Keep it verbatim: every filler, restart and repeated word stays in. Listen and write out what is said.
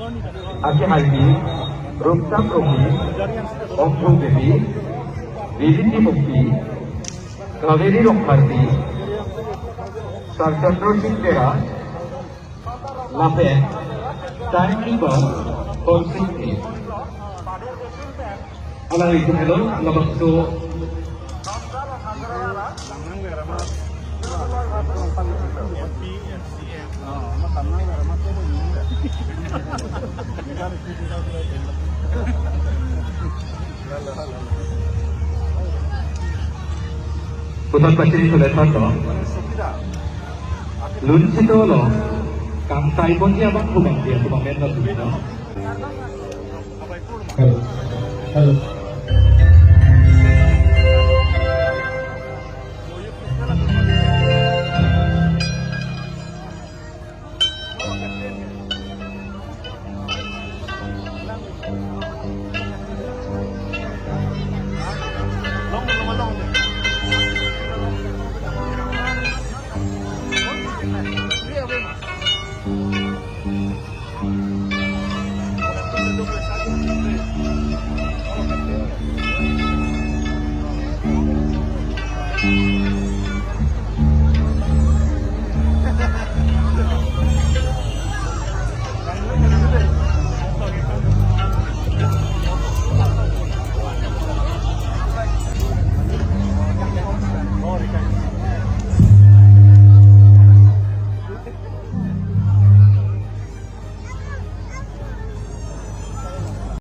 Aki Halbi, Ruptang Roki, Ongthu Devi, Vivi Timungpi, Kaveri Rongpharpi, Sarchandra Singh Tera, lapen Time Keeper Tonsing Bey. Alangli atum helo labangso puthot pachini sulesan to. Lun sitolo. Kangtai pon dia bang kubang dia kubang men lo. Hello. Hello.